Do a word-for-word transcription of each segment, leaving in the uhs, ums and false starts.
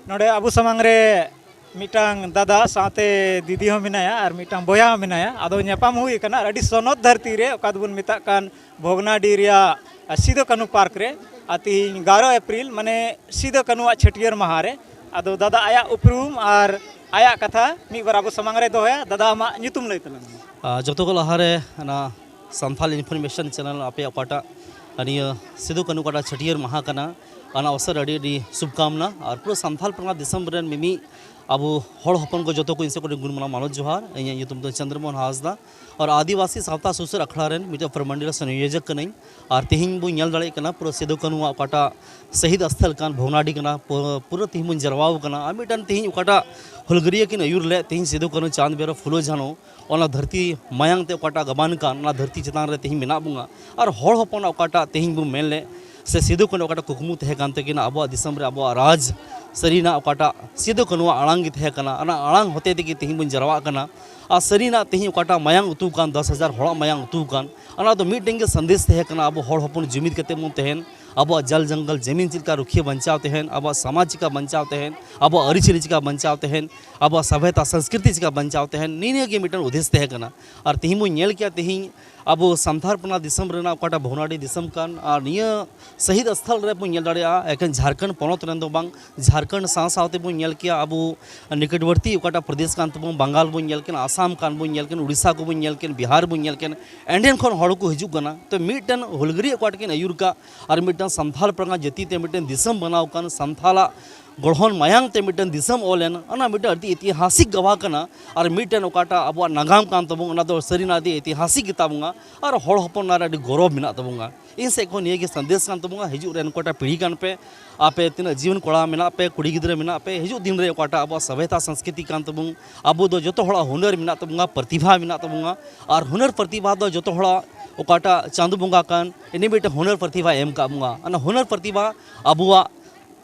ᱱᱚᱰᱮ ᱟᱵᱚ ᱥᱟᱢᱟᱝ ᱨᱮ ᱢᱤᱫᱴᱟᱝ ᱫᱟᱫᱟ ᱥᱟᱶᱛᱮ ᱫᱤᱫᱤ ᱦᱚᱸ ᱢᱮᱱᱟᱭᱟ ᱟᱨ ᱢᱤᱫᱴᱟᱝ ᱵᱚᱭᱦᱟ ᱦᱚᱸ ᱢᱮᱱᱟᱭᱟ᱾ ᱟᱫᱚ ᱧᱟᱯᱟᱢ ᱦᱩᱭ ᱟᱠᱟᱱᱟ ᱟᱹᱰᱤ ᱥᱚᱱᱚᱛ ᱫᱷᱟᱹᱨᱛᱤ ᱨᱮ, ᱚᱠᱟ ᱫᱚᱵᱚᱱ ᱢᱮᱛᱟᱜ ᱠᱟᱱ ᱵᱷᱚᱜᱽᱱᱟᱰᱤ ᱨᱮᱭᱟᱜ ᱥᱤᱫᱩ ᱠᱟᱹᱱᱦᱩ ᱯᱟᱨᱠ ᱨᱮ᱾ ᱟᱨ ᱛᱤᱦᱤᱧ ᱜᱟᱨᱚ ᱮᱯᱨᱤᱞ, ᱢᱟᱱᱮ ᱥᱤᱫᱩ ᱠᱟᱹᱱᱦᱩᱣᱟᱜ ᱪᱷᱟᱹᱴᱭᱟᱹᱨ ᱢᱟᱦᱟ ᱨᱮ᱾ ᱟᱫᱚ ᱫᱟᱫᱟ ᱟᱭᱟᱜ ᱩᱯᱨᱩᱢ ᱟᱨ ᱟᱭᱟᱜ ᱠᱟᱛᱷᱟ ᱢᱤᱫ ᱵᱟᱨ ᱟᱵᱚ ᱥᱟᱢᱟᱝ ᱨᱮ ᱫᱚᱦᱚᱭᱟ᱾ ᱫᱟᱫᱟ, ᱟᱢᱟᱜ ᱧᱩᱛᱩᱢ ᱞᱟᱹᱭ ᱛᱟᱞᱟᱝ ᱢᱮ᱾ ᱟᱨ ᱡᱚᱛᱚ ᱠᱚ ᱞᱟᱦᱟᱨᱮ ᱚᱱᱟ ᱥᱟᱱᱛᱷᱟᱞ ᱤᱱᱯᱷᱚᱨᱢᱮᱥᱚᱱ ᱪᱮᱱᱮᱞ, ᱟᱯᱮᱭᱟᱜ ᱚᱠᱟᱴᱟᱜ ᱱᱤᱭᱟᱹ ᱥᱤᱫᱩ ᱠᱟᱹᱱᱦᱩ ᱚᱠᱟᱴᱟᱜ ᱪᱷᱟᱹᱴᱭᱟᱹᱨ ᱢᱟᱦᱟ ᱠᱟᱱᱟ, ᱚᱱᱟ ᱚᱵᱚᱥᱚᱨ ᱟᱹᱰᱤ ᱟᱹᱰᱤ ᱥᱩᱵᱷᱠᱟᱢᱱᱟ᱾ ᱟᱨ ᱯᱩᱨᱟᱹ ᱥᱟᱱᱛᱷᱟᱞ ᱯᱟᱨᱜᱟᱱᱟ ᱫᱤᱥᱚᱢ ᱨᱮᱱ ᱢᱤᱢᱤᱫ ᱟᱵᱚ ᱦᱚᱲ ᱦᱚᱯᱚᱱ ᱠᱚ ᱡᱚᱛᱚ ᱠᱚ ᱤᱧ ᱥᱮᱫ ᱠᱷᱚᱱ ᱜᱩᱱ ᱢᱟᱱᱟᱣ ᱢᱟᱱᱚᱛ ᱡᱚᱦᱟᱨ᱾ ᱤᱧᱟᱹᱜ ᱧᱩᱛᱩᱢ ᱫᱚ ᱪᱚᱱᱫᱨᱚᱢᱳᱦᱚᱱ ᱦᱟᱸᱥᱫᱟ᱾ ᱟᱨ ᱟᱹᱫᱤᱵᱟᱹᱥᱤ ᱥᱟᱶᱛᱟ ᱥᱩᱥᱟᱹᱨ ᱟᱠᱷᱲᱟ ᱨᱮᱱ ᱢᱤᱫᱴᱮᱱ ᱯᱨᱚᱢᱚᱱᱰᱚᱞ ᱥᱚᱝᱭᱳᱡᱚᱠ ᱠᱟᱹᱱᱟᱹᱧ᱾ ᱟᱨ ᱛᱮᱦᱮᱧ ᱵᱚᱱ ᱧᱮᱞ ᱫᱟᱲᱮᱭᱟᱜ ᱠᱟᱱᱟ, ᱯᱩᱨᱟᱹ ᱥᱤᱫᱩ ᱠᱟᱹᱱᱦᱩᱣᱟᱜ ᱚᱠᱟᱴᱟᱜ ᱥᱟᱹᱦᱤᱫ ᱥᱛᱷᱚᱞ ᱠᱟᱱ ᱵᱷᱚᱜᱽᱱᱟᱰᱤ ᱠᱟᱱᱟ, ᱯᱩ-, ᱯᱩᱨᱟᱹ ᱛᱮᱦᱮᱧ ᱵᱚᱱ ᱡᱟᱨᱣᱟ ᱟᱠᱟᱱᱟ᱾ ᱟᱨ ᱢᱤᱫᱴᱟᱝ ᱛᱮᱦᱮᱧ ᱚᱠᱟᱴᱟᱜ ᱦᱩᱞᱜᱟᱹᱨᱤᱭᱟᱹ ᱠᱤᱱ ᱟᱹᱭᱩᱨ ᱞᱮᱫ, ᱛᱮᱦᱮᱧ ᱥᱤᱫᱩ ᱠᱟᱹᱱᱦᱩ, ᱪᱟᱸᱫᱽ ᱵᱷᱟᱭᱨᱚ, ᱯᱷᱩᱞᱳ ᱡᱷᱟᱱᱳ, ᱚᱱᱟ ᱫᱷᱟᱹᱨᱛᱤ ᱢᱟᱭᱟᱝ ᱛᱮ ᱚᱠᱟᱴᱟᱜ ᱜᱟᱵᱟᱱ ᱠᱟᱱ, ᱚᱱᱟ ᱫᱷᱟᱹᱨᱛᱤ ᱪᱮᱛᱟᱱ ᱨᱮ ᱛᱮᱦᱮᱧ ᱢᱮᱱᱟᱜ ᱵᱚᱱᱟ᱾ ᱟᱨ ᱦᱚᱲ ᱦᱚᱯᱚᱱᱟᱜ ᱚᱠᱟᱴᱟᱜ ᱛᱮᱦᱮᱧ ᱵᱚᱱ ᱢᱮᱱ ᱞᱮᱫ, ᱥᱮ ᱥᱤᱫᱩ ᱠᱟᱹᱱᱦᱩ ᱚᱠᱟᱴᱟᱜ ᱠᱩᱠᱢᱩ ᱛᱟᱦᱮᱸ ᱠᱟᱱ ᱛᱟᱹᱠᱤᱱᱟ, ᱟᱵᱚᱣᱟᱜ ᱫᱤᱥᱚᱢ ᱨᱮ ᱟᱵᱚᱣᱟᱜ ᱨᱟᱡᱽ ᱥᱟᱹᱨᱤᱱᱟᱜ ᱚᱠᱟᱴᱟᱜ ᱥᱤᱫᱩ ᱠᱟᱹᱱᱦᱩᱣᱟᱜ ᱟᱲᱟᱝ ᱜᱮ ᱛᱟᱦᱮᱸ ᱠᱟᱱᱟ, ᱚᱱᱟ ᱟᱲᱟᱝ ᱦᱚᱛᱮ ᱛᱮᱜᱮ ᱛᱮᱦᱮᱧ ᱵᱚᱱ ᱡᱟᱨᱣᱟᱜ ᱠᱟᱱᱟ᱾ ᱟᱨ ᱥᱟᱹᱨᱤᱱᱟᱜ ᱛᱮᱦᱮᱧ ᱚᱠᱟᱴᱟᱜ ᱢᱟᱭᱟᱝ ᱩᱛᱩ ᱠᱟᱱ, ᱫᱚᱥ ᱦᱟᱡᱟᱨ ᱦᱚᱲᱟᱜ ᱢᱟᱭᱟᱝ ᱩᱛᱩ ᱠᱟᱱ, ᱚᱱᱟ ᱫᱚ ᱢᱤᱫᱴᱮᱱ ᱜᱮ ᱥᱟᱸᱫᱮᱥ ᱛᱟᱦᱮᱸ ᱠᱟᱱᱟ, ᱟᱵᱚ ᱦᱚᱲ ᱦᱚᱯᱚᱱ ᱡᱩᱢᱤᱫ ᱠᱟᱛᱮ ᱵᱚᱱ ᱛᱟᱦᱮᱱ, ᱟᱵᱚᱣᱟᱜ ᱡᱚᱞ ᱡᱚᱝᱜᱚᱞ ᱡᱟᱢᱤᱱ ᱪᱮᱫ ᱞᱮᱠᱟ ᱨᱩᱠᱷᱤᱭᱟᱹ ᱵᱟᱧᱪᱟᱣ ᱛᱟᱦᱮᱱ, ᱟᱵᱚᱣᱟᱜ ᱥᱚᱢᱟᱡᱽ ᱪᱮᱠᱟ ᱵᱟᱧᱪᱟᱣ ᱛᱟᱦᱮᱱ, ᱟᱵᱚᱣᱟᱜ ᱟᱹᱨᱤᱪᱟᱹᱞᱤ ᱪᱮᱠᱟ ᱵᱟᱧᱪᱟᱣ ᱛᱟᱦᱮᱱ, ᱟᱵᱚᱣᱟᱜ ᱥᱟᱵᱷᱭᱚᱛᱟ ᱥᱚᱝᱥᱠᱨᱤᱛᱤ ᱪᱮᱠᱟ ᱵᱟᱧᱪᱟᱣ ᱛᱟᱦᱮᱱ, ᱱᱤᱭᱟᱹ ᱱᱤᱭᱟᱹ ᱜᱮ ᱢᱤᱫᱴᱮᱱ ᱩᱫᱮᱥ ᱛᱟᱦᱮᱸ ᱠᱟᱱᱟ᱾ ᱟᱨ ᱛᱮᱦᱮᱧ ᱵᱚᱱ ᱧᱮᱞ ᱠᱮᱭᱟ, ᱛᱮᱦᱮᱧ ᱟᱵᱚ ᱥᱟᱱᱛᱟᱲ ᱯᱟᱨᱜᱟᱱᱟ ᱫᱤᱥᱚᱢ ᱨᱮᱱᱟᱜ ᱚᱠᱟᱴᱟᱜ ᱵᱷᱚᱜᱽᱱᱟᱰᱤ ᱫᱤᱥᱚᱢ ᱠᱟᱱ, ᱟᱨ ᱱᱤᱭᱟᱹ ᱥᱟᱹᱦᱤᱫ ᱥᱛᱷᱚᱞ ᱨᱮ ᱵᱚᱱ ᱧᱮᱞ ᱫᱟᱲᱮᱭᱟᱜᱼᱟ, ᱮᱠᱮᱱ ᱡᱷᱟᱲᱠᱷᱚᱸᱰ ᱯᱚᱱᱚᱛ ᱨᱮᱱ ᱫᱚ ᱵᱟᱝ, ᱡᱷᱟᱲᱠᱷᱚᱸᱰ ᱥᱟᱶ ᱥᱟᱶᱛᱮ ᱵᱚᱱ ᱧᱮᱞ ᱠᱮᱭᱟ, ᱟᱵᱚ ᱱᱤᱠᱚᱴᱵᱚᱨᱛᱤ ᱚᱠᱟᱴᱟᱜ ᱯᱨᱚᱫᱮᱥ ᱠᱟᱱ ᱛᱟᱵᱚᱱ, ᱵᱟᱝᱜᱟᱞ ᱵᱚᱱ ᱧᱮᱞ ᱠᱮᱱ, ᱟᱥᱟᱢ ᱠᱟᱱ ᱵᱚᱱ ᱧᱮᱞ ᱠᱮᱱ, ᱩᱲᱤᱥᱥᱟ ᱠᱚᱵᱚᱱ ᱧᱮᱞ ᱠᱮᱱ, ᱵᱤᱦᱟᱨ ᱵᱚᱱ ᱧᱮᱞ ᱠᱮᱱ, ᱮᱸᱰᱮᱱ ᱠᱷᱚᱱ ᱦᱚᱲ ᱠᱚ ᱦᱤᱡᱩᱜ ᱠᱟᱱᱟ᱾ ᱛᱚ ᱢᱤᱫᱴᱮᱱ ᱦᱩᱞᱜᱟᱹᱨᱤᱭᱟᱹ ᱚᱠᱟᱴᱟᱜ ᱠᱤᱱ ᱟᱹᱭᱩᱨ ᱠᱟᱜ, ᱟᱨ ᱢᱤᱫᱴᱟᱝ ᱥᱟᱱᱛᱷᱟᱞ ᱯᱟᱨᱜᱟᱱᱟ ᱡᱟᱹᱛᱤ ᱛᱮ ᱢᱤᱫᱴᱮᱱ ᱫᱤᱥᱚᱢ ᱵᱮᱱᱟᱣ ᱠᱟᱱ, ᱥᱟᱱᱛᱷᱟᱞᱟᱜ ᱜᱚᱲᱦᱚᱱ ᱢᱟᱭᱟᱝ ᱛᱮ ᱢᱤᱫᱴᱮᱱ ᱫᱤᱥᱚᱢ ᱚᱞ ᱮᱱ, ᱚᱱᱟ ᱢᱤᱫᱴᱮᱱ ᱟᱹᱰᱤ ᱤᱛᱤᱦᱟᱥᱤᱠ ᱜᱟᱵᱟ ᱠᱟᱱᱟ᱾ ᱟᱨ ᱢᱤᱫᱴᱮᱱ ᱚᱠᱟᱴᱟᱜ ᱟᱵᱚᱣᱟᱜ ᱱᱟᱜᱟᱢ ᱠᱟᱱ ᱛᱟᱵᱚᱱ, ᱚᱱᱟ ᱫᱚ ᱥᱟᱹᱨᱤᱱᱟᱜ ᱟᱹᱰᱤ ᱤᱛᱤᱦᱟᱥᱤᱠ ᱜᱮᱛᱟ ᱵᱚᱱᱟ᱾ ᱟᱨ ᱦᱚᱲ ᱦᱚᱯᱚᱱ ᱚᱱᱟ ᱨᱮ ᱟᱹᱰᱤ ᱜᱚᱨᱚᱵᱽ ᱢᱮᱱᱟᱜ ᱛᱟᱵᱚᱱᱟ᱾ ᱤᱧ ᱥᱮᱫ ᱠᱷᱚᱱ ᱱᱤᱭᱟᱹ ᱜᱮ ᱥᱟᱸᱫᱮᱥ ᱠᱟᱱ ᱛᱟᱵᱚᱱᱟ, ᱦᱤᱡᱩᱜ ᱨᱮᱱ ᱚᱠᱟᱴᱟᱜ ᱯᱤᱲᱦᱤ ᱠᱟᱱ ᱯᱮ, ᱟᱯᱮ ᱛᱤᱱᱟᱹᱜ ᱡᱩᱣᱟᱹᱱ ᱠᱚᱲᱟ ᱢᱮᱱᱟᱜ ᱯᱮ, ᱠᱩᱲᱤ ᱜᱤᱫᱽᱨᱟᱹ ᱢᱮᱱᱟᱜ ᱯᱮ, ᱦᱤᱡᱩᱜ ᱫᱤᱱ ᱨᱮ ᱚᱠᱟᱴᱟᱜ ᱟᱵᱚᱣᱟᱜ ᱥᱚᱵᱷᱮᱛᱟ ᱥᱚᱝᱥᱠᱨᱤᱛᱤ ᱠᱟᱱ ᱛᱟᱵᱚᱱ, ᱟᱵᱚ ᱫᱚ ᱡᱚᱛᱚ ᱦᱚᱲᱟᱜ ᱦᱩᱱᱟᱹᱨ ᱢᱮᱱᱟᱜ ᱛᱟᱵᱚᱱᱟ, ᱯᱨᱚᱛᱤᱵᱷᱟ ᱢᱮᱱᱟᱜ ᱛᱟᱵᱚᱱᱟ᱾ ᱟᱨ ᱦᱩᱱᱟᱹᱨ ᱯᱨᱚᱛᱤᱵᱷᱟ ᱫᱚ ᱡᱚᱛᱚ ᱦᱚᱲᱟᱜ ᱚᱠᱟᱴᱟᱜ ᱪᱟᱸᱫᱚ ᱵᱚᱸᱜᱟ ᱠᱟᱱ, ᱤᱱᱤ ᱢᱤᱫᱴᱮᱱ ᱦᱩᱱᱟᱹᱨ ᱯᱨᱚᱛᱤᱵᱷᱟ ᱮᱢ ᱠᱟᱜ ᱵᱚᱱᱟ᱾ ᱚᱱᱟ ᱦᱩᱱᱟᱹᱨ ᱯᱨᱚᱛᱤᱵᱷᱟ ᱟᱵᱚᱣᱟᱜ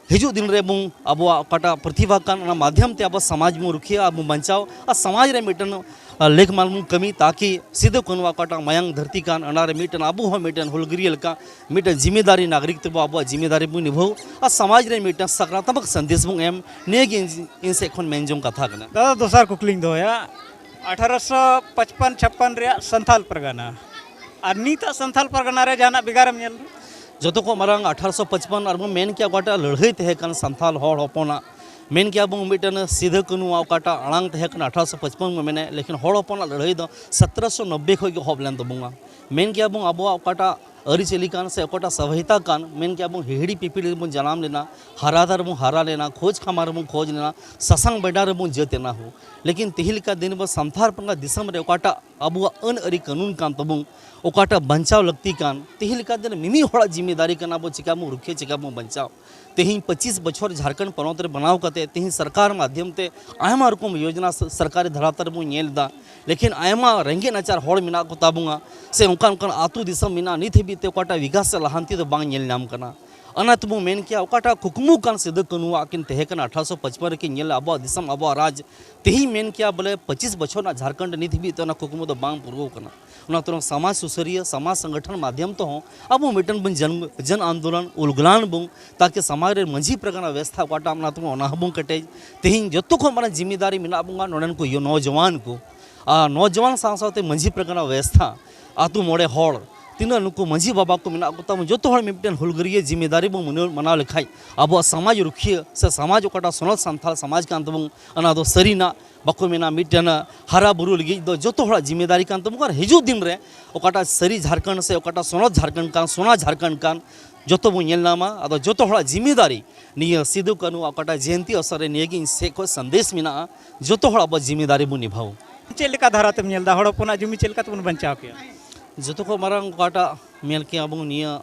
ᱦᱤᱡᱩᱜ ᱫᱤᱱ ᱨᱮ ᱵᱚᱱ ᱟᱵᱚᱣᱟᱜ ᱚᱠᱟᱴᱟᱜ ᱯᱨᱚᱛᱤᱵᱷᱟ ᱠᱟᱱ, ᱚᱱᱟ ᱢᱟᱫᱷᱭᱚᱢ ᱛᱮ ᱟᱵᱚ ᱥᱚᱢᱟᱡᱽ ᱵᱚᱱ ᱨᱩᱠᱷᱤᱭᱟᱹ ᱟᱨ ᱵᱚᱱ ᱵᱟᱧᱪᱟᱣ, ᱟᱨ ᱥᱚᱢᱟᱡᱽ ᱨᱮ ᱢᱤᱫᱴᱮᱱ, ᱟ, ᱞᱮᱠᱢᱟᱱ ᱵᱚᱱ ᱠᱟᱹᱢᱤ, ᱛᱟᱠᱤ ᱥᱤᱫᱩ ᱠᱟᱹᱱᱩᱣᱟᱜ ᱚᱠᱟᱴᱟᱜ ᱢᱟᱭᱟᱝ ᱫᱷᱟᱹᱨᱛᱤ ᱠᱟᱱ, ᱚᱱᱟ ᱨᱮ ᱢᱤᱫᱴᱮᱱ ᱟᱵᱚ ᱦᱚᱸ ᱢᱤᱫᱴᱮᱱ ᱦᱩᱞᱜᱟᱹᱨᱤᱭᱟᱹ ᱞᱮᱠᱟ ᱢᱤᱫᱴᱮᱱ ᱡᱤᱢᱤᱫᱟᱨᱤ ᱱᱟᱜᱚᱨᱤᱠ ᱛᱮᱵᱚ ᱟᱵᱚᱣᱟᱜ ᱡᱤᱢᱤᱫᱟᱨᱤ ᱵᱚᱱ ᱱᱤᱵᱷᱟᱹᱣ ᱟᱨ ᱥᱚᱢᱟᱡᱽ ᱨᱮ ᱢᱤᱫᱴᱮᱱ ᱥᱟᱠᱨᱟᱛᱢᱚᱠ ᱥᱟᱸᱫᱮᱥ ᱵᱚᱱ ᱮᱢ᱾ ᱱᱤᱭᱟᱹ ᱜᱮ ᱤᱧ, ᱤᱧ ᱥᱮᱫ ᱠᱷᱚᱱ ᱢᱮᱱ ᱡᱚᱝ ᱠᱟᱛᱷᱟ ᱠᱟᱱᱟ᱾ ᱫᱟᱫᱟ, ᱫᱚᱥᱟᱨ ᱠᱩᱠᱞᱤᱧ ᱫᱚᱦᱚᱭᱟ, ᱟᱴᱷᱟᱨᱚᱥᱚ ᱯᱟᱸᱪᱯᱟᱱ ᱪᱷᱟᱯᱯᱟᱱ ᱨᱮᱭᱟᱜ ᱥᱟᱱᱛᱷᱟᱞ ᱯᱟᱨᱜᱟᱱᱟ ᱟᱨ ᱱᱤᱛᱟᱜ ᱥᱟᱱᱛᱷᱟᱞ ᱯᱟᱨᱜᱟᱱᱟ ᱨᱮ ᱡᱟᱦᱟᱱᱟᱜ ᱵᱷᱮᱜᱟᱨᱮᱢ ᱧᱮᱞ ᱮᱫᱟ? ᱡᱚᱛᱚ ᱠᱷᱚᱱ ᱢᱟᱨᱟᱝ ᱟᱴᱷᱟᱨᱚᱥᱚ ᱯᱟᱸᱪᱯᱟᱱ ᱟᱨ ᱵᱚᱱ ᱢᱮᱱ ᱠᱮᱭᱟ ᱚᱠᱟᱴᱟᱜ ᱞᱟᱹᱲᱦᱟᱹᱭ ᱛᱟᱦᱮᱸ ᱠᱟᱱ ᱥᱟᱱᱛᱷᱟᱞ ᱦᱚᱲ ᱦᱚᱯᱚᱱᱟᱜ, ᱢᱮᱱ ᱠᱮᱭᱟ ᱵᱚᱱ ᱢᱤᱫᱴᱮᱱ ᱥᱤᱫᱷᱟᱹ ᱠᱟᱹᱱᱩᱣᱟᱜ ᱚᱠᱟᱴᱟᱜ ᱟᱲᱟᱝ ᱛᱟᱦᱮᱸ ᱠᱟᱱᱟ ᱟᱴᱷᱟᱨᱚᱥᱚ ᱯᱟᱸᱪᱯᱟᱱ ᱵᱚᱱ ᱢᱮᱱᱮᱫ, ᱞᱮᱠᱤᱱ ᱦᱚᱲ ᱦᱚᱯᱚᱱᱟᱜ ᱞᱟᱹᱲᱦᱟᱹᱭ ᱫᱚ ᱥᱚᱛᱨᱚᱥᱚ ᱱᱚᱵᱵᱳᱭ ᱠᱷᱚᱱ ᱜᱮ ᱮᱦᱚᱵ ᱞᱮᱱ ᱛᱟᱵᱚᱱᱟ᱾ ᱢᱮᱱ ᱠᱮᱭᱟ ᱵᱚᱱ ᱟᱵᱚᱣᱟᱜ ᱚᱠᱟᱴᱟᱜ ᱟᱹᱨᱤᱪᱟᱹᱞᱤ ᱠᱟᱱ ᱥᱮ ᱚᱠᱟᱴᱟᱜ ᱥᱚᱵᱷᱭᱚᱛᱟ ᱠᱟᱱ, ᱢᱮᱱ ᱠᱮᱭᱟ ᱵᱚᱱ ᱦᱤᱦᱤᱲᱤ ᱯᱤᱯᱤᱲᱤ ᱨᱮᱵᱚᱱ ᱡᱟᱱᱟᱢ ᱞᱮᱱᱟ, ᱦᱟᱨᱟ ᱫᱟᱨᱮ ᱵᱚᱱ ᱦᱟᱨᱟ ᱞᱮᱱᱟ, ᱠᱷᱳᱡᱽ ᱠᱷᱟᱢᱟᱨ ᱨᱮᱵᱚᱱ ᱠᱷᱳᱡᱽ ᱞᱮᱱᱟ, ᱥᱟᱥᱟᱝ ᱵᱮᱰᱟ ᱨᱮᱵᱚᱱ ᱡᱟᱹᱛ ᱮᱱᱟ ᱦᱚᱸ᱾ ᱞᱮᱠᱤᱱ ᱛᱮᱦᱮᱧ ᱞᱮᱠᱟ ᱫᱤᱱ ᱟᱵᱚ ᱥᱟᱱᱛᱷᱟᱞ ᱯᱟᱨᱜᱟᱱᱟ ᱫᱤᱥᱚᱢ ᱨᱮ ᱚᱠᱟᱴᱟᱜ ᱟᱵᱚᱣᱟᱜ ᱟᱹᱱ ᱟᱹᱨᱤ ᱠᱟᱹᱱᱩᱱ ᱠᱟᱱ ᱛᱟᱵᱚᱱ, ᱚᱠᱟᱴᱟᱜ ᱵᱟᱧᱪᱟᱣ ᱞᱟᱹᱠᱛᱤ ᱠᱟᱱ, ᱛᱮᱦᱮᱧ ᱞᱮᱠᱟ ᱫᱤᱱ ᱢᱤᱢᱤᱫ ᱦᱚᱲᱟᱜ ᱡᱤᱢᱤᱫᱟᱨᱤ ᱠᱟᱱᱟ ᱟᱵᱚ ᱪᱤᱠᱟ ᱵᱚᱱ ᱨᱩᱠᱷᱤᱭᱟᱹ, ᱪᱤᱠᱟ ᱵᱚᱱ ᱵᱟᱧᱪᱟᱣ᱾ ᱛᱮᱦᱮᱧ ᱯᱚᱸᱪᱤᱥ ᱵᱚᱪᱷᱚᱨ ᱡᱷᱟᱲᱠᱷᱚᱸᱰ ᱯᱚᱱᱚᱛ ᱨᱮ ᱵᱮᱱᱟᱣ ᱠᱟᱛᱮ ᱛᱮᱦᱮᱧ ᱥᱚᱨᱠᱟᱨ ᱢᱟᱫᱷᱭᱚᱢ ᱛᱮ ᱟᱭᱢᱟ ᱨᱚᱠᱚᱢ ᱭᱳᱡᱽᱱᱟ ᱥᱚ-, ᱥᱚᱨᱠᱟᱨᱤ ᱫᱷᱟᱨᱟ ᱛᱮ ᱵᱚᱱ ᱧᱮᱞ ᱮᱫᱟ, ᱞᱮᱠᱤᱱ ᱟᱭᱢᱟ ᱨᱮᱸᱜᱮᱡ ᱱᱟᱪᱟᱨ ᱦᱚᱲ ᱢᱮᱱᱟᱜ ᱠᱚ ᱛᱟᱵᱚᱱᱟ ᱥᱮ ᱚᱱᱠᱟᱱ ᱚᱱᱠᱟᱱ ᱟᱹᱛᱩ ᱫᱤᱥᱚᱢ ᱢᱮᱱᱟᱜᱼᱟ, ᱱᱤᱛ ᱦᱟᱹᱵᱤᱡ ᱛᱮ ᱚᱠᱟᱴᱟᱜ ᱵᱤᱠᱟᱥ ᱥᱮ ᱞᱟᱦᱟᱱᱛᱤ ᱫᱚ ᱵᱟᱝ ᱧᱮᱞ ᱧᱟᱢ ᱠᱟᱱᱟ᱾ ᱚᱱᱟ ᱛᱮᱵᱚᱱ ᱢᱮᱱ ᱠᱮᱭᱟ ᱚᱠᱟᱴᱟᱜ ᱠᱩᱠᱢᱩ ᱠᱟᱱ ᱥᱤᱫᱩ ᱠᱟᱹᱱᱩᱣᱟᱜ ᱠᱤᱱ ᱛᱟᱦᱮᱸ ᱠᱟᱱᱟ ᱟᱴᱷᱟᱨᱚᱥᱚ ᱯᱟᱸᱪᱯᱟᱱ ᱨᱮᱠᱤᱱ ᱧᱮᱞ ᱞᱮᱫ ᱟᱵᱚᱣᱟᱜ ᱫᱤᱥᱚᱢ, ᱟᱵᱚᱣᱟᱜ ᱨᱟᱡᱽ, ᱛᱮᱦᱮᱧ ᱢᱮᱱ ᱠᱮᱭᱟ ᱵᱚᱞᱮ ᱯᱚᱸᱪᱤᱥ ᱵᱚᱪᱷᱚᱨ ᱨᱮᱱᱟᱜ ᱡᱷᱟᱲᱠᱷᱚᱸᱰ ᱱᱤᱛ ᱦᱟᱹᱵᱤᱡ ᱛᱮ ᱚᱱᱟ ᱠᱩᱠᱢᱩ ᱫᱚ ᱵᱟᱝ ᱯᱩᱨᱟᱹᱣ ᱠᱟᱱᱟ᱾ ᱚᱱᱟ ᱛᱮᱦᱚᱸ ᱥᱚᱢᱟᱡᱽ ᱥᱩᱥᱟᱹᱨᱤᱭᱟᱹ, ᱥᱚᱢᱟᱡᱽ ᱥᱚᱝᱜᱚᱴᱷᱚᱱ ᱢᱟᱫᱷᱭᱚᱢ ᱛᱮᱦᱚᱸ ᱟᱵᱚ ᱢᱤᱫᱴᱮᱱ ᱵᱚᱱ ᱡᱚᱱ, ᱡᱚᱱ ᱟᱱᱫᱳᱞᱚᱱ, ᱩᱞᱜᱩᱞᱟᱱ ᱵᱚᱱ, ᱛᱟᱠᱤ ᱥᱚᱢᱟᱡᱽ ᱨᱮ ᱢᱟᱹᱡᱷᱤ ᱯᱟᱨᱜᱟᱱᱟ ᱵᱮᱵᱚᱥᱛᱷᱟ ᱚᱠᱟᱴᱟᱜ ᱢᱮᱱᱟᱜ ᱛᱟᱵᱚᱱ ᱚᱱᱟ ᱦᱚᱸᱵᱚᱱ ᱠᱮᱴᱮᱡ᱾ ᱛᱮᱦᱮᱧ ᱡᱚᱛᱚ ᱠᱷᱚᱱ ᱢᱟᱨᱟᱝ ᱡᱤᱢᱤᱫᱟᱨᱤ ᱢᱮᱱᱟᱜ ᱵᱚᱱᱟ ᱱᱚᱰᱮᱱ ᱠᱚ ᱭᱩ-, ᱱᱚᱣᱡᱚᱣᱟᱱ ᱠᱚ, ᱟᱨ ᱱᱚᱣᱡᱚᱣᱟᱱ ᱥᱟᱶ ᱥᱟᱶᱛᱮ ᱢᱟᱹᱡᱷᱤ ᱯᱟᱨᱜᱟᱱᱟ ᱵᱮᱵᱚᱥᱛᱷᱟ, ᱟᱛᱳ ᱢᱚᱬᱮ ᱦᱚᱲ, ᱛᱤᱱᱟᱹᱜ ᱱᱩᱠᱩ ᱢᱟᱹᱡᱷᱤ ᱵᱟᱵᱟ ᱠᱚ ᱢᱮᱱᱟᱜ ᱠᱚ ᱛᱟᱵᱚᱱ, ᱡᱚᱛᱚ ᱦᱚᱲ ᱢᱤᱫᱴᱮᱱ ᱦᱩᱞᱜᱟᱹᱨᱤᱭᱟᱹ ᱡᱤᱢᱤᱫᱟᱨᱤ ᱵᱚᱱ ᱢᱟᱱᱟᱣ, ᱢᱟᱱᱟᱣ ᱞᱮᱠᱷᱟᱡ ᱟᱵᱚᱣᱟᱜ ᱥᱚᱢᱟᱡᱽ ᱨᱩᱠᱷᱤᱭᱟᱹ ᱥᱮ ᱥᱚᱢᱟᱡᱽ ᱚᱠᱟᱴᱟᱜ ᱥᱚᱱᱚᱛ ᱥᱟᱱᱛᱟᱲ ᱥᱚᱢᱟᱡᱽ ᱠᱟᱱ ᱛᱟᱵᱚᱱ, ᱚᱱᱟ ᱫᱚ ᱥᱟᱹᱨᱤᱱᱟᱜ ᱵᱟᱠᱚ ᱢᱮᱱᱟ, ᱢᱤᱫᱴᱮᱱ ᱦᱟᱨᱟ ᱵᱩᱨᱩ ᱞᱟᱹᱜᱤᱫ ᱫᱚ ᱡᱚᱛᱚ ᱦᱚᱲᱟᱜ ᱡᱤᱢᱤᱫᱟᱨᱤ ᱠᱟᱱ ᱛᱟᱵᱚᱱᱟ᱾ ᱟᱨ ᱦᱤᱡᱩᱜ ᱫᱤᱱ ᱨᱮ ᱚᱠᱟᱴᱟᱜ ᱥᱟᱹᱨᱤ ᱡᱷᱟᱲᱠᱷᱚᱸᱰ ᱥᱮ ᱚᱠᱟᱴᱟᱜ ᱥᱚᱱᱚᱛ ᱡᱷᱟᱲᱠᱷᱚᱸᱰ ᱠᱟᱱ, ᱥᱚᱱᱟ ᱡᱷᱟᱲᱠᱷᱚᱸᱰ ᱠᱟᱱ, ᱡᱚᱛᱚ ᱵᱚᱱ ᱧᱮᱞ ᱧᱟᱢᱟ᱾ ᱟᱫᱚ ᱡᱚᱛᱚ ᱦᱚᱲᱟᱜ ᱡᱤᱢᱤᱫᱟᱨᱤ ᱱᱤᱭᱟᱹ ᱥᱤᱫᱩ ᱠᱟᱹᱱᱩᱣᱟᱜ ᱚᱠᱟᱴᱟᱜ ᱡᱚᱭᱚᱱᱛᱤ ᱚᱵᱥᱚᱨ ᱨᱮ ᱱᱤᱭᱟᱹ ᱜᱮ ᱤᱧ ᱥᱮᱫ ᱠᱷᱚᱱ ᱥᱟᱸᱫᱮᱥ ᱢᱮᱱᱟᱜᱼᱟ, ᱡᱚᱛᱚ ᱦᱚᱲ ᱟᱵᱚ ᱡᱤᱢᱤᱫᱟᱨᱤ ᱵᱚᱱ ᱱᱤᱵᱷᱟᱣ᱾ ᱪᱮᱫ ᱞᱮᱠᱟ ᱫᱷᱟᱨᱟ ᱛᱮᱢ ᱧᱮᱞ ᱮᱫᱟ, ᱦᱚᱲ ᱦᱚᱯᱚᱱᱟᱜ ᱡᱩᱢᱤ ᱪᱮᱫ ᱞᱮᱠᱟ ᱛᱮᱵᱚᱱ ᱵᱟᱧᱪᱟᱣ ᱠᱮᱭᱟ? ᱡᱚᱛᱚ ᱠᱷᱚᱱ ᱢᱟᱨᱟᱝ ᱚᱠᱟᱴᱟᱜ ᱢᱮᱱ ᱠᱮᱭᱟ ᱵᱚᱱ, ᱱᱤᱭᱟᱹ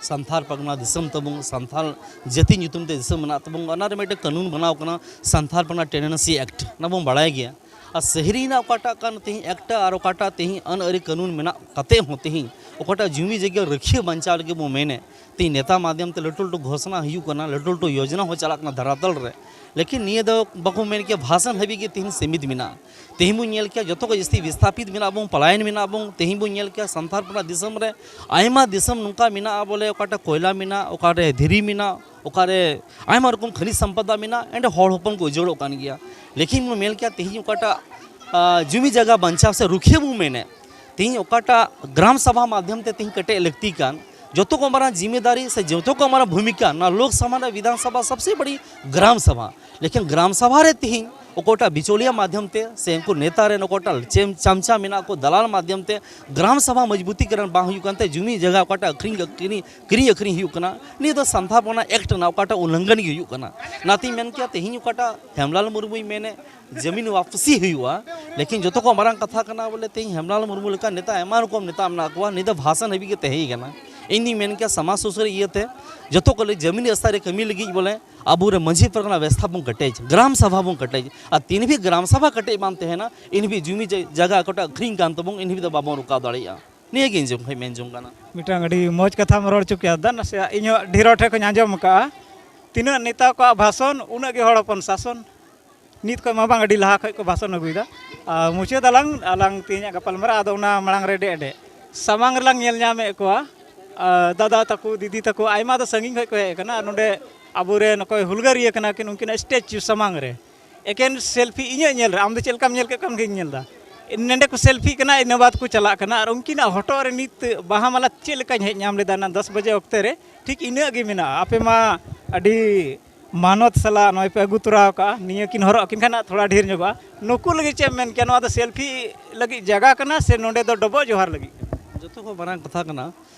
ᱥᱟᱱᱛᱷᱟᱞ ᱯᱟᱨᱜᱟᱱᱟ ᱫᱤᱥᱚᱢ ᱛᱟᱵᱚᱱ, ᱥᱟᱱᱛᱷᱟᱞ ᱡᱟᱹᱛᱤ ᱧᱩᱛᱩᱢ ᱛᱮ ᱫᱤᱥᱚᱢ ᱢᱮᱱᱟᱜ ᱛᱟᱵᱚᱱ, ᱚᱱᱟ ᱨᱮ ᱢᱤᱫᱴᱮᱱ ᱠᱟᱹᱱᱩᱱ ᱵᱮᱱᱟᱣ ᱠᱟᱱᱟ, ᱥᱟᱱᱛᱷᱟᱞ ᱯᱟᱨᱜᱟᱱᱟ ᱴᱮᱱᱰᱮᱱᱥᱤ ᱮᱠᱴ, ᱚᱱᱟ ᱵᱚᱱ ᱵᱟᱲᱟᱭ ᱜᱮᱭᱟ᱾ ᱟᱨ ᱥᱟᱹᱦᱤ ᱨᱮᱱᱟᱜ ᱚᱠᱟᱴᱟᱜ ᱠᱟᱱ ᱛᱮᱦᱮᱧ ᱮᱠᱴᱟ ᱟᱨ ᱚᱠᱟᱴᱟᱜ ᱛᱮᱦᱮᱧ ᱟᱹᱱ ᱟᱹᱨᱤ ᱠᱟᱹᱱᱩᱱ ᱢᱮᱱᱟᱜ ᱠᱟᱛᱮ ᱦᱚᱸ ᱛᱮᱦᱮᱧ ᱚᱠᱟᱴᱟᱜ ᱡᱩᱢᱤ ᱡᱟᱭᱜᱟ ᱨᱟᱹᱠᱷᱤᱭᱟᱹ ᱵᱟᱧᱪᱟᱣ ᱞᱟᱹᱜᱤᱫ ᱵᱚᱱ ᱢᱮᱱᱮᱫ, ᱛᱮᱦᱮᱧ ᱱᱮᱛᱟ ᱢᱟᱫᱽᱫᱷᱚᱢ ᱛᱮ ᱞᱟᱹᱴᱩ ᱞᱟᱹᱴᱩ ᱜᱷᱳᱥᱚᱱᱟ ᱦᱩᱭᱩᱜ ᱠᱟᱱᱟ, ᱞᱟᱹᱴᱩ ᱞᱟᱹᱴᱩ ᱭᱳᱡᱚᱱᱟ ᱦᱚᱸ ᱪᱟᱞᱟᱜ ᱠᱟᱱᱟ ᱫᱷᱟᱨᱟᱛᱟᱞ ᱨᱮ, ᱞᱮᱠᱤᱱ ᱱᱤᱭᱟᱹ ᱫᱚ ᱵᱟᱠᱚ ᱢᱮᱱ ᱠᱮᱭᱟ ᱵᱷᱟᱥᱚᱱ ᱦᱟᱹᱵᱤᱡ ᱜᱮ ᱛᱮᱦᱮᱧ ᱥᱤᱢᱤᱛ ᱢᱮᱱᱟᱜᱼᱟ᱾ ᱛᱮᱦᱮᱧ ᱵᱚᱱ ᱧᱮᱞ ᱠᱮᱭᱟ ᱡᱚᱛᱚ ᱠᱷᱚᱱ ᱡᱟᱹᱥᱛᱤ ᱵᱤᱥᱛᱷᱟᱯᱤᱛ ᱢᱮᱱᱟᱜ ᱵᱚᱱ, ᱯᱟᱞᱟᱭᱚᱱ ᱢᱮᱱᱟᱜ ᱵᱚᱱ, ᱛᱮᱦᱮᱧ ᱵᱚᱱ ᱧᱮᱞ ᱠᱮᱭᱟ ᱥᱟᱱᱛᱟᱲ ᱯᱟᱲᱟ ᱫᱤᱥᱚᱢ ᱨᱮ ᱟᱭᱢᱟ ᱫᱤᱥᱚᱢ ᱱᱚᱝᱠᱟ ᱢᱮᱱᱟᱜᱼᱟ ᱵᱚᱞᱮ ᱚᱠᱟᱴᱟᱜ ᱠᱚᱭᱞᱟ ᱢᱮᱱᱟᱜ, ᱚᱠᱟᱨᱮ ᱫᱷᱤᱨᱤ ᱢᱮᱱᱟᱜ, ᱚᱠᱟᱨᱮ ᱟᱭᱢᱟ ᱨᱚᱠᱚᱢ ᱠᱷᱟᱱᱤᱡᱽ ᱥᱚᱢᱯᱚᱫᱟ ᱢᱮᱱᱟᱜᱼᱟ, ᱮᱸᱰᱮ ᱦᱚᱲ ᱦᱚᱯᱚᱱ ᱠᱚ ᱩᱡᱟᱹᱲᱚᱜ ᱠᱟᱱ ᱜᱮᱭᱟ᱾ ᱞᱮᱠᱤᱱ ᱵᱚᱱ ᱧᱮᱞ ᱠᱮᱭᱟ ᱛᱮᱦᱮᱧ ᱚᱠᱟᱴᱟᱜ, ᱟ, ᱡᱩᱢᱤ ᱡᱟᱭᱜᱟ ᱵᱟᱧᱪᱟᱣ ᱥᱮ ᱨᱩᱠᱷᱤᱭᱟᱹ ᱵᱚᱱ ᱢᱮᱱᱮᱫ, ᱛᱮᱦᱮᱧ ᱚᱠᱟᱴᱟᱜ ᱜᱨᱟᱢ ᱥᱟᱵᱷᱟ ᱢᱟᱫᱽᱫᱷᱚᱢ ᱛᱮ ᱛᱮᱦᱮᱧ ᱠᱮᱴᱮᱡ ᱞᱟᱹᱠᱛᱤ ᱠᱟᱱ, ᱡᱚᱛᱚ ᱠᱚ ᱢᱟᱨᱟᱝ ᱡᱤᱢᱤᱫᱟᱨᱤ ᱥᱮ ᱡᱚᱛᱚ ᱠᱚ ᱢᱟᱨᱟᱝ ᱵᱷᱩᱢᱤᱠᱟ ᱱᱚᱣᱟ ᱞᱳᱠ ᱥᱚᱵᱷᱟ ᱨᱮ ᱵᱤᱫᱷᱟᱱ ᱥᱚᱵᱷᱟ ᱥᱚᱵᱥᱮ ᱵᱟᱲᱤ ᱜᱨᱟᱢ ᱥᱟᱵᱷᱟ, ᱞᱮᱠᱤᱱ ᱜᱨᱟᱢ ᱥᱟᱵᱷᱟ ᱨᱮ ᱛᱮᱦᱮᱧ ᱚᱠᱚᱭᱴᱟᱜ ᱵᱤᱪᱚᱞᱤᱭᱟ ᱢᱟᱫᱽᱫᱷᱚᱢ ᱛᱮ ᱥᱮ ᱩᱱᱠᱩ ᱱᱮᱛᱟ ᱨᱮᱱ ᱚᱠᱚᱭᱴᱟᱜ ᱪᱮᱢ-, ᱪᱟᱢᱪᱟ ᱢᱮᱱᱟᱜ ᱠᱚ, ᱫᱟᱞᱟᱞ ᱢᱟᱫᱽᱫᱷᱚᱢ ᱛᱮ ᱜᱨᱟᱢ ᱥᱟᱵᱷᱟ ᱢᱚᱡᱽᱵᱩᱛᱤ ᱠᱟᱨᱚᱱ ᱵᱟᱝ ᱦᱩᱭᱩᱜ ᱠᱟᱱᱛᱮ ᱡᱩᱢᱤ ᱡᱟᱭᱜᱟ ᱚᱠᱟᱴᱟᱜ ᱟᱹᱠᱷᱨᱤᱧ, ᱟᱹᱠᱷᱨᱤᱧ, ᱠᱤᱨᱤᱧ ᱟᱹᱠᱷᱨᱤᱧ ᱦᱩᱭᱩᱜ ᱠᱟᱱᱟ, ᱱᱤᱭᱟᱹ ᱫᱚ ᱥᱟᱱᱛᱟᱲ ᱯᱚᱱᱟ ᱮᱠᱴ ᱨᱮᱱᱟᱜ ᱚᱠᱟᱴᱟᱜ ᱩᱞᱞᱚᱝᱜᱷᱚᱱ ᱜᱮ ᱦᱩᱭᱩᱜ ᱠᱟᱱᱟ᱾ ᱚᱱᱟᱛᱤᱧ ᱢᱮᱱ ᱠᱮᱭᱟ ᱛᱮᱦᱮᱧ ᱚᱠᱟᱴᱟᱜ ᱦᱮᱢᱞᱟᱞ ᱢᱩᱨᱢᱩᱭ ᱢᱮᱱᱮᱫ ᱡᱟᱢᱤᱱ ᱣᱟᱯᱥᱤ ᱦᱩᱭᱩᱜᱼᱟ, ᱞᱮᱠᱤᱱ ᱡᱚᱛᱚ ᱠᱷᱚᱱ ᱢᱟᱨᱟᱝ ᱠᱟᱛᱷᱟ ᱠᱟᱱᱟ ᱵᱚᱞᱮ ᱛᱮᱦᱮᱧ ᱦᱮᱢᱞᱟᱞ ᱢᱩᱨᱢᱩ ᱞᱮᱠᱟ ᱱᱮᱛᱟ ᱟᱭᱢᱟ ᱨᱚᱠᱚᱢ ᱱᱮᱛᱟ ᱢᱮᱱᱟᱜ ᱠᱚᱣᱟ, ᱱᱤᱭᱟᱹ ᱫᱚ ᱵᱷᱟᱥᱚᱱ ᱦᱟᱹᱵᱤᱡ ᱜᱮ ᱛᱟᱦᱮᱸ ᱠᱟᱱᱟ᱾ ᱤᱧ ᱫᱩᱧ ᱢᱮᱱ ᱠᱮᱭᱟ ᱥᱚᱢᱟᱡᱽ ᱥᱩᱥᱟᱹᱨ ᱤᱭᱟᱹᱛᱮ ᱡᱚᱛᱚ ᱠᱚ ᱞᱟᱹᱜᱤᱫ ᱡᱟᱢᱤᱱ ᱟᱥᱛᱷᱟᱭᱤ ᱨᱮ ᱠᱟᱹᱢᱤ ᱞᱟᱹᱜᱤᱫ ᱵᱚᱞᱮ ᱟᱵᱚᱨᱮᱱ ᱢᱟᱹᱡᱷᱤ ᱯᱟᱨᱜᱟᱱᱟ ᱵᱮᱵᱚᱥᱛᱷᱟ ᱵᱚᱱ ᱠᱮᱴᱮᱡ, ᱜᱨᱟᱢ ᱥᱟᱵᱷᱟ ᱵᱚᱱ ᱠᱮᱴᱮᱡ, ᱟᱨ ᱛᱤᱱ ᱦᱟᱹᱵᱤᱡ ᱜᱨᱟᱢ ᱥᱟᱵᱷᱟ ᱠᱮᱴᱮᱡ ᱵᱟᱝ ᱛᱟᱦᱮᱱᱟ, ᱤᱱ ᱦᱟᱹᱵᱤᱡ ᱡᱩᱢᱤ ᱡᱟ-, ᱡᱟᱭᱜᱟ ᱚᱠᱟᱴᱟᱜ ᱟᱹᱠᱷᱨᱤᱧ ᱠᱟᱱ ᱛᱟᱵᱚᱱ, ᱤᱱ ᱦᱟᱹᱵᱤᱡ ᱫᱚ ᱵᱟᱵᱚᱱ ᱨᱚᱠᱟᱣ ᱫᱟᱲᱮᱭᱟᱜᱼᱟ᱾ ᱱᱤᱭᱟᱹ ᱜᱮ ᱤᱧ ᱡᱚᱢ ᱠᱷᱚᱡ ᱢᱮᱱ ᱡᱚᱝ ᱠᱟᱱᱟ᱾ ᱢᱤᱫᱴᱟᱝ ᱟᱹᱰᱤ ᱢᱚᱡᱽ ᱠᱟᱛᱷᱟᱢ ᱨᱚᱲ ᱦᱚᱪᱚ ᱠᱮᱫᱟ᱾ ᱱᱟᱥᱮᱭᱟᱜ ᱤᱧ ᱦᱚᱸ ᱰᱷᱮᱨ ᱦᱚᱲ ᱴᱷᱮᱱ ᱠᱷᱚᱱ ᱟᱸᱡᱚᱢ ᱟᱠᱟᱫᱼᱟ, ᱛᱤᱱᱟᱹᱜ ᱱᱮᱛᱟ ᱠᱚᱣᱟᱜ ᱵᱷᱟᱥᱚᱱ, ᱩᱱᱟᱹᱜ ᱜᱮ ᱦᱚᱲ ᱦᱚᱯᱚᱱ ᱥᱟᱥᱚᱱ᱾ ᱱᱤᱛ ᱠᱷᱚᱱ ᱢᱟ ᱵᱟᱝ, ᱟᱹᱰᱤ ᱞᱟᱦᱟ ᱠᱷᱚᱱ ᱠᱚ ᱵᱷᱟᱥᱚᱱ ᱟᱹᱜᱩᱭᱮᱫᱟ᱾ ᱟᱨ ᱢᱩᱪᱟᱹᱫ ᱟᱞᱟᱝ, ᱟᱞᱟᱝ ᱛᱮᱦᱮᱧᱟᱜ ᱜᱟᱯᱟᱞᱢᱟᱨᱟᱣ, ᱟᱫᱚ ᱚᱱᱟ ᱢᱟᱲᱟᱝ ᱨᱮ ᱰᱮ ᱰᱮ ᱥᱟᱢᱟᱝ ᱨᱮᱞᱟᱝ ᱧᱮᱞ ᱧᱟᱢᱮᱫ ᱠᱚᱣᱟ᱾ ᱟᱨ ᱫᱟᱫᱟ ᱛᱟᱠᱚ, ᱫᱤᱫᱤ ᱛᱟᱠᱚ, ᱟᱭᱢᱟ ᱫᱚ ᱥᱟᱺᱜᱤᱧ ᱠᱷᱚᱱ ᱠᱚ ᱦᱮᱡ ᱟᱠᱟᱱᱟ᱾ ᱟᱨ ᱱᱚᱰᱮ ᱟᱵᱚᱨᱮᱱ ᱚᱠᱚᱭ ᱦᱩᱞᱜᱟᱹᱨᱤᱭᱟᱹ ᱠᱟᱱᱟ ᱠᱤᱱ, ᱩᱱᱠᱤᱱᱟᱜ ᱥᱴᱮᱪᱩ ᱥᱟᱢᱟᱝ ᱨᱮ ᱮᱠᱮᱱ ᱥᱮᱞᱯᱷᱤ ᱤᱧᱟᱹᱜ ᱧᱮᱞ ᱨᱮ, ᱟᱢ ᱫᱚ ᱪᱮᱫ ᱞᱮᱠᱟᱢ ᱧᱮᱞ ᱠᱮᱫ ᱠᱚᱣᱟ, ᱚᱱᱠᱟᱧ ᱧᱮᱞ ᱮᱫᱟ᱾ ᱱᱚᱸᱰᱮ ᱠᱚ ᱥᱮᱞᱯᱷᱤᱜ ᱠᱟᱱᱟ, ᱤᱱᱟᱹ ᱵᱟᱫᱽ ᱠᱚ ᱪᱟᱞᱟᱜ ᱠᱟᱱᱟ᱾ ᱟᱨ ᱩᱱᱠᱤᱱᱟᱜ ᱦᱚᱴᱚᱜ ᱨᱮ ᱱᱤᱛ ᱵᱟᱦᱟ ᱢᱟᱞᱟ ᱪᱮᱫ ᱞᱮᱠᱟᱧ ᱦᱮᱡ ᱧᱟᱢ ᱞᱮᱫᱟ, ᱚᱱᱟ ᱫᱚᱥ ᱵᱟᱡᱮ ᱚᱠᱛᱮ ᱨᱮ, ᱴᱷᱤᱠ ᱤᱱᱟᱹᱜ ᱜᱮ ᱢᱮᱱᱟᱜᱼᱟ᱾ ᱟᱯᱮ ᱢᱟ ᱟᱹᱰᱤ ᱢᱟᱱᱚᱛ ᱥᱟᱞᱟᱜ ᱱᱚᱜᱼᱚᱭ ᱯᱮ ᱟᱹᱜᱩ ᱛᱚᱨᱟ ᱟᱠᱟᱫᱼᱟ, ᱱᱤᱭᱟᱹ ᱠᱤᱱ ᱦᱚᱨᱚᱜ ᱟᱹᱠᱤᱱ ᱠᱷᱟᱱ ᱦᱟᱸᱜ ᱛᱷᱚᱲᱟ ᱰᱷᱮᱨ ᱧᱚᱜᱚᱜᱼᱟ᱾ ᱱᱩᱠᱩ ᱞᱟᱹᱜᱤᱫ ᱪᱮᱫ ᱮᱢ ᱢᱮᱱ ᱠᱮᱭᱟ? ᱱᱚᱣᱟ ᱫᱚ ᱥᱮᱞᱯᱷᱤ ᱞᱟᱹᱜᱤᱫ ᱡᱟᱭᱜᱟ ᱠᱟᱱᱟ ᱥᱮ ᱱᱚᱸᱰᱮ ᱫᱚ ᱰᱚᱵᱚᱜ ᱡᱚᱦᱟᱨ ᱞᱟᱹᱜᱤᱫ ᱠᱟᱱᱟ? ᱡᱚᱛᱚ ᱠᱷᱚᱱ ᱢᱟᱨᱟᱝ ᱠᱟᱛᱷᱟ ᱠᱟᱱᱟ,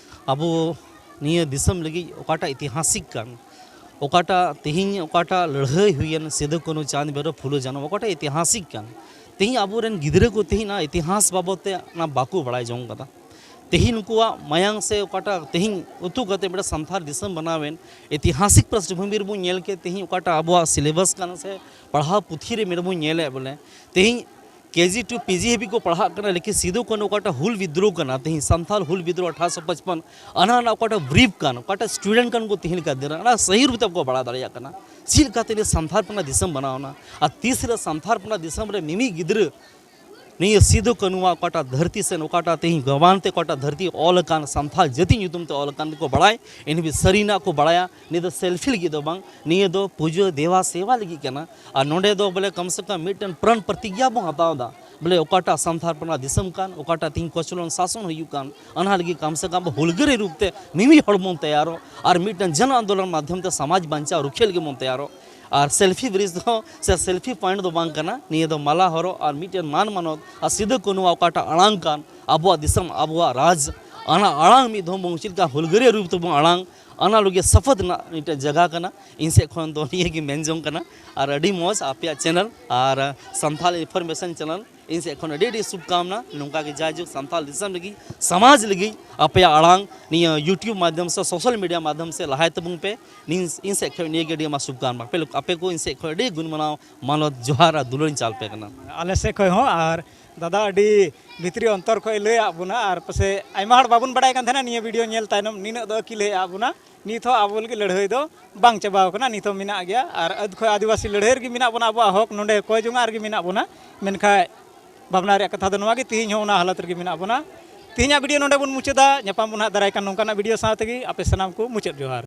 ᱟᱵᱚ ᱱᱤᱭᱟᱹ ᱫᱤᱥᱚᱢ ᱞᱟᱹᱜᱤᱫ ᱚᱠᱟᱴᱟᱜ ᱤᱛᱤᱦᱟᱥᱤᱠ ᱠᱟᱱ, ᱚᱠᱟᱴᱟᱜ ᱛᱮᱦᱮᱧ ᱚᱠᱟᱴᱟᱜ ᱞᱟᱹᱲᱦᱟᱹᱭ ᱦᱩᱭᱮᱱ ᱥᱤᱫᱩ, ᱠᱟᱹᱱᱦᱩ, ᱪᱟᱸᱫᱽ, ᱵᱷᱟᱭᱨᱚ, ᱯᱷᱩᱞᱳ, ᱡᱷᱟᱱᱚ, ᱚᱠᱟᱴᱟᱜ ᱤᱛᱤᱦᱟᱥᱤᱠ ᱠᱟᱱ, ᱛᱮᱦᱮᱧ ᱟᱵᱚᱨᱮᱱ ᱜᱤᱫᱽᱨᱟᱹ ᱠᱚ ᱛᱮᱦᱮᱧ ᱚᱱᱟ ᱤᱛᱤᱦᱟᱥ ᱵᱟᱵᱚᱫ ᱛᱮ ᱚᱱᱟ ᱵᱟᱠᱚ ᱵᱟᱲᱟᱭ ᱡᱚᱝ ᱠᱟᱫᱟ᱾ ᱛᱮᱦᱮᱧ ᱱᱩᱠᱩᱣᱟᱜ ᱢᱟᱭᱟᱝ ᱥᱮ ᱚᱠᱟᱴᱟᱜ ᱛᱮᱦᱮᱧ ᱩᱛᱩ ᱠᱟᱛᱮ ᱢᱤᱫᱴᱟᱝ ᱥᱟᱱᱛᱟᱲ ᱫᱤᱥᱚᱢ ᱵᱮᱱᱟᱣᱮᱱ, ᱤᱛᱤᱦᱟᱥᱤᱠ ᱯᱨᱚᱥᱴᱵᱷᱩᱢᱤ ᱨᱮᱵᱚᱱ ᱧᱮᱞ ᱠᱮᱫ, ᱛᱮᱦᱮᱧ ᱚᱠᱟᱴᱟᱜ ᱟᱵᱚᱣᱟᱜ ᱥᱤᱞᱮᱵᱟᱥ ᱠᱟᱱᱟ ᱥᱮ ᱯᱟᱲᱦᱟᱣ ᱯᱩᱛᱷᱤ ᱨᱮ ᱢᱮᱱ ᱵᱚᱱ ᱧᱮᱞᱮᱫ ᱵᱚᱞᱮ, ᱛᱮᱦᱮᱧ ᱠᱮ ᱡᱤ ᱴᱩ ᱯᱤ ᱡᱤ ᱦᱟᱹᱵᱤᱡ ᱠᱚ ᱯᱟᱲᱦᱟᱜ ᱠᱟᱱᱟ, ᱞᱮᱠᱤᱱ ᱥᱤᱫᱩ ᱠᱟᱹᱱᱦᱩ ᱚᱠᱟᱴᱟᱜ ᱦᱩᱞ ᱵᱤᱫᱽᱨᱳᱦᱚ ᱠᱟᱱᱟ, ᱛᱮᱦᱮᱧ ᱥᱟᱱᱛᱟᱞ ᱦᱩᱞ ᱵᱤᱫᱽᱨᱳᱦᱚ ᱟᱴᱷᱟᱨᱚᱥᱚ ᱯᱟᱸᱪᱯᱟᱱᱱᱚ, ᱚᱱᱟ ᱨᱮᱱᱟᱜ ᱚᱠᱟᱴᱟᱜ ᱵᱨᱤᱯ ᱠᱟᱱ, ᱚᱠᱟᱴᱟᱜ ᱥᱴᱩᱰᱮᱱᱴ ᱠᱟᱱ ᱠᱚ ᱛᱮᱦᱮᱧ ᱞᱮᱠᱟ ᱫᱤᱱ ᱨᱮ, ᱚᱱᱟ ᱥᱟᱹᱦᱤ ᱨᱩᱯ ᱛᱮ ᱵᱟᱠᱚ ᱵᱟᱲᱟᱭ ᱫᱟᱲᱮᱭᱟᱜ ᱠᱟᱱᱟ᱾ ᱪᱮᱫ ᱞᱮᱠᱟᱛᱮ ᱱᱤᱭᱟᱹ ᱥᱟᱱᱛᱟᱲ ᱯᱟᱨᱜᱟᱱᱟ ᱫᱤᱥᱚᱢ ᱵᱮᱱᱟᱣ ᱮᱱᱟ, ᱟᱨ ᱛᱤᱥ ᱨᱮ ᱥᱟᱱᱛᱟᱲ ᱯᱟᱨᱜᱟᱱᱟ ᱫᱤᱥᱚᱢ ᱨᱮ ᱢᱤᱢᱤᱫ ᱜᱤᱫᱽᱨᱟᱹ ᱱᱤᱭᱟᱹ ᱥᱤᱫᱩ ᱠᱟᱹᱱᱦᱩᱣᱟᱜ ᱚᱠᱟᱴᱟᱜ ᱫᱷᱟᱹᱨᱛᱤ ᱥᱮ ᱚᱠᱟᱴᱟᱜ ᱛᱮᱦᱮᱧ ᱜᱟᱵᱟᱱ ᱛᱮ ᱚᱠᱟᱴᱟᱜ ᱫᱷᱟᱹᱨᱛᱤ ᱚᱞ ᱟᱠᱟᱱ, ᱥᱟᱱᱛᱟᱲ ᱡᱟᱹᱛᱤ ᱧᱩᱛᱩᱢ ᱛᱮ ᱚᱞ ᱟᱠᱟᱱ ᱠᱚ ᱵᱟᱲᱟᱭ, ᱮᱱ ᱦᱟᱹᱵᱤᱡ ᱥᱟᱹᱨᱤᱱᱟᱜ ᱠᱚ ᱵᱟᱲᱟᱭᱟ᱾ ᱱᱤᱭᱟᱹ ᱫᱚ ᱥᱮᱞᱯᱷᱤ ᱞᱟᱹᱜᱤᱫ ᱫᱚ ᱵᱟᱝ, ᱱᱤᱭᱟᱹ ᱫᱚ ᱯᱩᱡᱟᱹ ᱫᱮᱣᱟ ᱥᱮᱵᱟ ᱞᱟᱹᱜᱤᱫ ᱠᱟᱱᱟ᱾ ᱟᱨ ᱱᱚᱰᱮ ᱫᱚ ᱵᱚᱞᱮ ᱠᱚᱢ ᱥᱮ ᱠᱚᱢ ᱢᱤᱫᱴᱮᱱ ᱯᱨᱟᱱ ᱯᱨᱚᱛᱤᱜᱽᱜᱟ ᱵᱚᱱ ᱦᱟᱛᱟᱣ ᱮᱫᱟ, ᱵᱚᱞᱮ ᱚᱠᱟᱴᱟᱜ ᱥᱟᱱᱛᱟᱲ ᱯᱟᱨᱜᱟᱱᱟ ᱫᱤᱥᱚᱢ ᱠᱟᱱ, ᱚᱠᱟᱴᱟᱜ ᱛᱮᱦᱮᱧ ᱠᱚᱪᱞᱚᱱ ᱥᱟᱥᱚᱱ ᱦᱩᱭᱩᱜ ᱠᱟᱱ, ᱚᱱᱟ ᱞᱟᱹᱜᱤᱫ ᱠᱚᱢ ᱥᱮ ᱠᱚᱢ ᱟᱵᱚ ᱦᱩᱞᱜᱟᱹᱨᱤᱭᱟᱹ ᱨᱩᱯ ᱛᱮ ᱢᱤᱢᱤᱫ ᱦᱚᱲ ᱵᱚᱱ ᱛᱮᱭᱟᱨᱚᱜ ᱟᱨ ᱢᱤᱫᱴᱮᱱ ᱡᱚᱱ ᱟᱱᱫᱳᱞᱚᱱ ᱢᱟᱫᱽᱫᱷᱚᱢ ᱛᱮ ᱥᱚᱢᱟᱡᱽ ᱵᱟᱧᱪᱟᱣ ᱨᱩᱠᱷᱤᱭᱟᱹ ᱞᱟᱹᱜᱤᱫ ᱵᱚᱱ ᱛᱮᱭᱟᱨᱚᱜ᱾ ᱟᱨ ᱥᱮᱞᱯᱷᱤ ᱵᱨᱤᱡᱽ ᱫᱚ ᱥᱮ ᱥᱮᱞᱯᱷᱤ ᱯᱚᱭᱮᱱᱴ ᱫᱚ ᱵᱟᱝ ᱠᱟᱱᱟ, ᱱᱤᱭᱟᱹ ᱫᱚ ᱢᱟᱞᱟ ᱦᱚᱨᱚᱜ ᱟᱨ ᱢᱤᱫᱴᱮᱱ ᱢᱟᱱ ᱢᱟᱱᱚᱛ ᱟᱨ ᱥᱤᱫᱩ ᱠᱟᱹᱱᱦᱩᱣᱟᱜ ᱚᱠᱟᱴᱟᱜ ᱟᱲᱟᱝ ᱠᱟᱱ, ᱟᱵᱚᱣᱟᱜ ᱫᱤᱥᱚᱢ, ᱟᱵᱚᱣᱟᱜ ᱨᱟᱡᱽ, ᱚᱱᱟ ᱟᱲᱟᱝ ᱢᱤᱫ ᱫᱷᱚᱢ ᱵᱚᱱ ᱪᱮᱫ ᱞᱮᱠᱟ ᱦᱩᱞᱜᱟᱹᱨᱤᱭᱟᱹ ᱨᱩᱯ ᱛᱮᱵᱚᱱ ᱟᱲᱟᱝ, ᱚᱱᱟ ᱞᱟᱹᱜᱤᱫ ᱥᱟᱯᱟᱛ ᱨᱮᱱᱟᱜ ᱢᱤᱫᱴᱮᱱ ᱡᱟᱭᱜᱟ ᱠᱟᱱᱟ᱾ ᱤᱧ ᱥᱮᱫ ᱠᱷᱚᱱ ᱫᱚ ᱱᱤᱭᱟᱹ ᱜᱮ ᱢᱮᱱ ᱡᱚᱝ ᱠᱟᱱᱟ᱾ ᱟᱨ ᱟᱹᱰᱤ ᱢᱚᱡᱽ ᱟᱯᱮᱭᱟᱜ ᱪᱮᱱᱮᱞ ᱟᱨ ᱥᱟᱱᱛᱟᱲ ᱤᱱᱯᱷᱚᱨᱢᱮᱥᱚᱱ ᱪᱮᱱᱮᱞ, ᱤᱧ ᱥᱮᱫ ᱠᱷᱚᱱ ᱟᱹᱰᱤ ᱟᱹᱰᱤ ᱥᱩᱵᱷᱠᱟᱢᱱᱟ᱾ ᱱᱚᱝᱠᱟ ᱜᱮ ᱡᱟᱭᱡᱩᱜᱽ ᱥᱟᱱᱛᱟᱲ ᱫᱤᱥᱚᱢ ᱞᱟᱹᱜᱤᱫ, ᱥᱚᱢᱟᱡᱽ ᱞᱟᱹᱜᱤᱫ ᱟᱯᱮᱭᱟᱜ ᱟᱲᱟᱝ ᱱᱤᱭᱟᱹ YouTube ᱢᱟᱫᱽᱫᱷᱚᱢ ᱥᱮ ᱥᱳᱥᱟᱞ ᱢᱤᱰᱤᱭᱟ ᱢᱟᱫᱽᱫᱷᱚᱢ ᱥᱮ ᱞᱟᱦᱟᱭ ᱛᱟᱵᱚᱱ ᱯᱮ᱾ ᱤᱧ, ᱤᱧ ᱥᱮᱫ ᱠᱷᱚᱱ ᱱᱤᱭᱟᱹ ᱜᱮ ᱟᱹᱰᱤ ᱟᱭᱢᱟ ᱥᱩᱵᱷᱠᱟᱢᱱᱟ᱾ ᱟᱯᱮ ᱞᱳᱠ-, ᱟᱯᱮ ᱠᱚ ᱤᱧ ᱥᱮᱫ ᱠᱷᱚᱱ ᱟᱹᱰᱤ ᱜᱩᱱ ᱢᱟᱱᱟᱣ ᱢᱟᱱᱚᱛ ᱡᱚᱦᱟᱨ ᱟᱨ ᱫᱩᱞᱟᱹᱲ ᱤᱧ ᱪᱟᱞ ᱯᱮ ᱠᱟᱱᱟ᱾ ᱟᱞᱮ ᱥᱮᱫ ᱠᱷᱚᱱ ᱦᱚᱸ, ᱟᱨ ᱫᱟᱫᱟ ᱟᱹᱰᱤ ᱵᱷᱤᱛᱨᱤ ᱚᱱᱛᱚᱨ ᱠᱷᱚᱱ ᱞᱟᱹᱭ ᱟᱫ ᱵᱚᱱᱟ, ᱟᱨ ᱯᱟᱥᱮᱡ ᱟᱭᱢᱟ ᱦᱚᱲ ᱵᱟᱵᱚᱱ ᱵᱟᱲᱟᱭ ᱠᱟᱱ ᱛᱟᱦᱮᱱᱟ ᱱᱤᱭᱟᱹ ᱵᱷᱤᱰᱤᱭᱳ ᱧᱮᱞ ᱛᱟᱭᱱᱚᱢ ᱱᱤᱱᱟᱹᱜ ᱫᱚ ᱟᱹᱠᱤᱞ ᱦᱮᱡ ᱟᱫ ᱵᱚᱱᱟ᱾ ᱱᱤᱛ ᱦᱚᱸ ᱟᱵᱚ ᱞᱟᱹᱜᱤᱫ ᱞᱟᱹᱲᱦᱟᱹᱭ ᱫᱚ ᱵᱟᱝ ᱪᱟᱵᱟᱣ ᱠᱟᱱᱟ, ᱱᱤᱛ ᱦᱚᱸ ᱢᱮᱱᱟᱜ ᱜᱮᱭᱟ᱾ ᱟᱨ ᱟᱹᱫ ᱠᱷᱚᱱ ᱟᱹᱫᱤᱵᱟᱹᱥᱤ ᱞᱟᱹᱲᱦᱟᱹᱭ ᱨᱮᱜᱮ ᱢᱮᱱᱟᱜ ᱵᱚᱱᱟ, ᱟᱵᱚᱣᱟᱜ ᱦᱚᱠ ᱱᱚᱰᱮ ᱠᱚᱭ ᱡᱚᱝᱟᱜ ᱨᱮᱜᱮ ᱢᱮᱱᱟᱜ ᱵᱚᱱᱟ᱾ ᱢᱮᱱᱠᱷᱟᱱ ᱵᱷᱟᱵᱽᱱᱟ ᱨᱮᱭᱟᱜ ᱠᱟᱛᱷᱟ ᱫᱚ ᱱᱚᱣᱟ ᱜᱮ, ᱛᱮᱦᱮᱧ ᱦᱚᱸ ᱚᱱᱟ ᱦᱟᱞᱚᱛ ᱨᱮᱜᱮ ᱢᱮᱱᱟᱜ ᱵᱚᱱᱟ᱾ ᱛᱮᱦᱮᱧᱟᱜ ᱵᱷᱤᱰᱤᱭᱳ ᱱᱚᱰᱮ ᱵᱚᱱ ᱢᱩᱪᱟᱹᱫᱟ᱾ ᱧᱟᱯᱟᱢ ᱵᱚᱱ ᱦᱟᱸᱜ ᱫᱟᱨᱟᱭ ᱠᱟᱱ ᱱᱚᱝᱠᱟᱱᱟᱜ ᱵᱷᱤᱰᱤᱭᱳ ᱥᱟᱶ ᱛᱮᱜᱮ᱾ ᱟᱯᱮ ᱥᱟᱱᱟᱢ ᱠᱚ ᱢᱩᱪᱟᱹᱫ ᱡᱚᱦᱟᱨ᱾